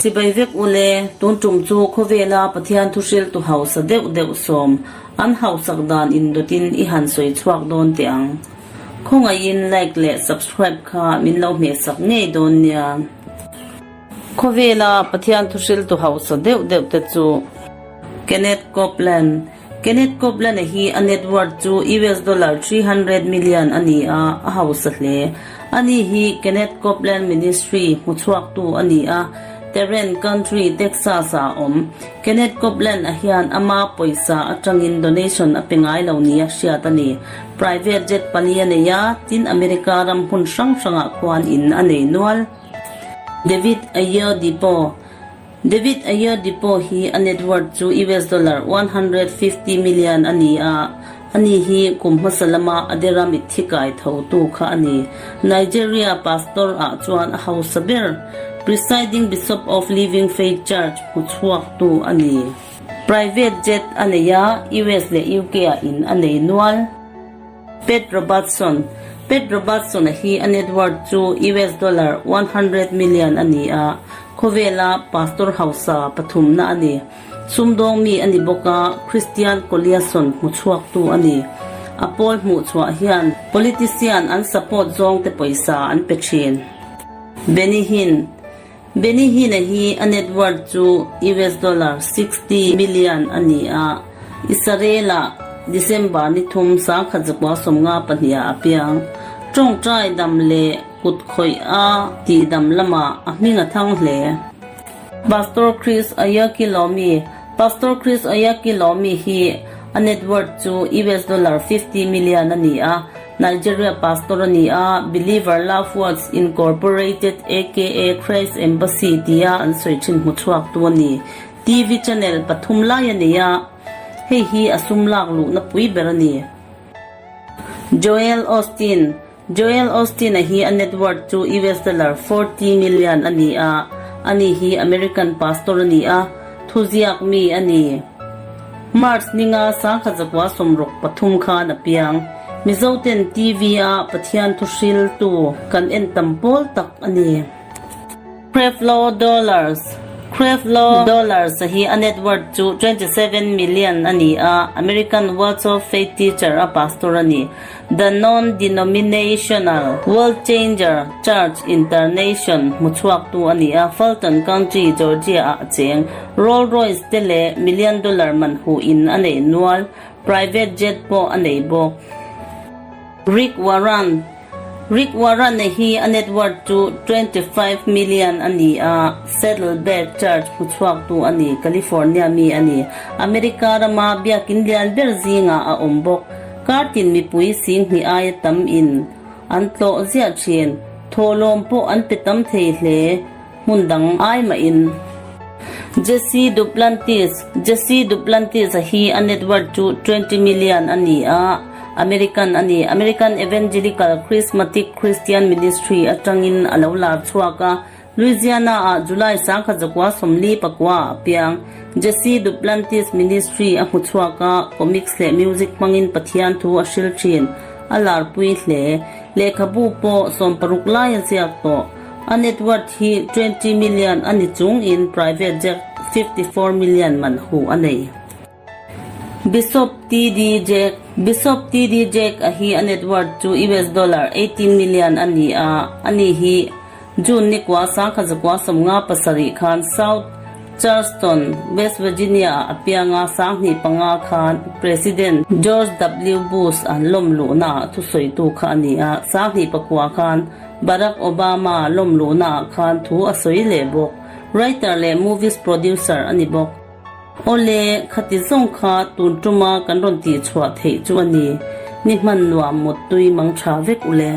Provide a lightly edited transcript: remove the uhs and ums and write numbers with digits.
Chibai vek ule, tun tum chu khawvela Pathian thuhriltu hausa deuh deuh sawm an hausak dan indawtin i han sawi chhuak dawn teh ang. Khawngaihin like leh subscribe kha min lo hmehsak ngei dawn nia. Khawvela Pathian thuhriltu hausa deuh deuh te chu Kenneth Copeland, Kenneth Copeland-a hi a net worth chu US dollar 300 million a ni a, a hausa hle. Ani hi Kenneth Copeland Ministry hmuchhuaktu a ni a, Tarrant Country, Texas-ah a awm. Kenneth Copeland-a hian ama pawisa atangin donation a pe ngai lo nia hriat a ni. Private jet pali a nei a, tin America ram hmun hrang hrangah khuan in a nei nual. David Ayeodipo David Ayeodipo hi a net worth chu US dollar 150 million a ni a, ani hi kum hmasa lama Adera mitthi kai thotu kha a ni. Nigeria pastor ah chuan a hausa ber, Presiding Bishop of Living Faith Church hmuchhuaktu a ni. Private jet a nei a, US leh UK ah in a nei nual. Pat Robertson Pat Robertson-a hi a net worth chu US dollar 100 million a ni a, khawvela pastor hausa pathumna a ni. Sumdawng mi a ni bawk a, Christian Coalition hmuchhuaktu a ni. A pawl hmuhchhuah hian politician an support zawngte pawisa an pe thin. Benny Hinn Benny Hinn-a hi a net worth chu US dollar 60 million a ni a, Israel-ah December ni thum 1952 ah a piang. Tawngtai dam leh kut khawih a tihdam lamah a hming a thang hle. Pastor Chris Oyakhilome Pastor Chris Oyakhilome hi a net worth chu US dollar 50 million a ni a, Nigeria pastor a ni a, Believer Love Words Incorporated aka Christ Embassy tia an sawi thin hmu chhuaktu a ni. TV channel pathum lai a nei a, hei hi a sum lak luhna pui ber a ni. Joel Osteen Joel Osteen-a hi a net worth chu US dollar 40 million a ni a, ani hi American pastor a ni a, thuziak mi a ni. March ninga 1963 khan a piang. Mizoten TV a Pathian thuhriltu kan en tam pawl tak a ni. Creflo Dollars Creflo Dollars a hi a net worth chu 27 million a ni a, American Words of Faith Teacher a pastor a ni. The Non-Denominational World Changer Church Internation hmuchhuaktu a ni a, Fulton County, Georgia-ah a cheng. Rolls Royce te leh million dollar man huh in a neih nual, private jet pawh a nei bawk. Rick Warren Rick Warren-a hi a net worth chu 25 million a ni a, Saddleback Church hmuchhuaktu a ni, California mi a ni. America rama biakin lian ber zingah a awm bawk. Kartin mipui singhnih aia tam in an tlawh ziah thin. Thawhlawm pawh an pe tam thei hle, hmun dang ai mah in. Jesse Duplantis Jesse Duplantis a hi a net worth chu 20 million a ni a, American a ni. American Evangelical Charismatic Christian Ministry atangin a lo lar chhuak a, Louisiana-ah July 1949 ah a piang. Jesse Duplantis Ministry a hmu chhuak a, comics leh music hmangin Pathian thu a hril thin. A larpui hle. Lehkhabu pawh 60 lai a ziak tawh. A net worth hi 20 million a ni chungin private jet 54 million man huh a nei. Bishop TD Jack Bishop TD Jack a hi a net worth chu US dollar 18 million a ni a, ani hi June ni kua 1957 khan South Charleston, West Virginia ah a piang a, 2005 khan President George W. Bush an lawm luhna ah thusawitu kha a ni a, 2009 khan Barack Obama lawm luhna ah khan thu a sawi leh bawk. Writer leh movies producer a ni bawk. Awle, khati zawng kha tun tuma kan rawn tihchhuah theih chu a ni. Ni hman nuam mut tui mang tha vek ule.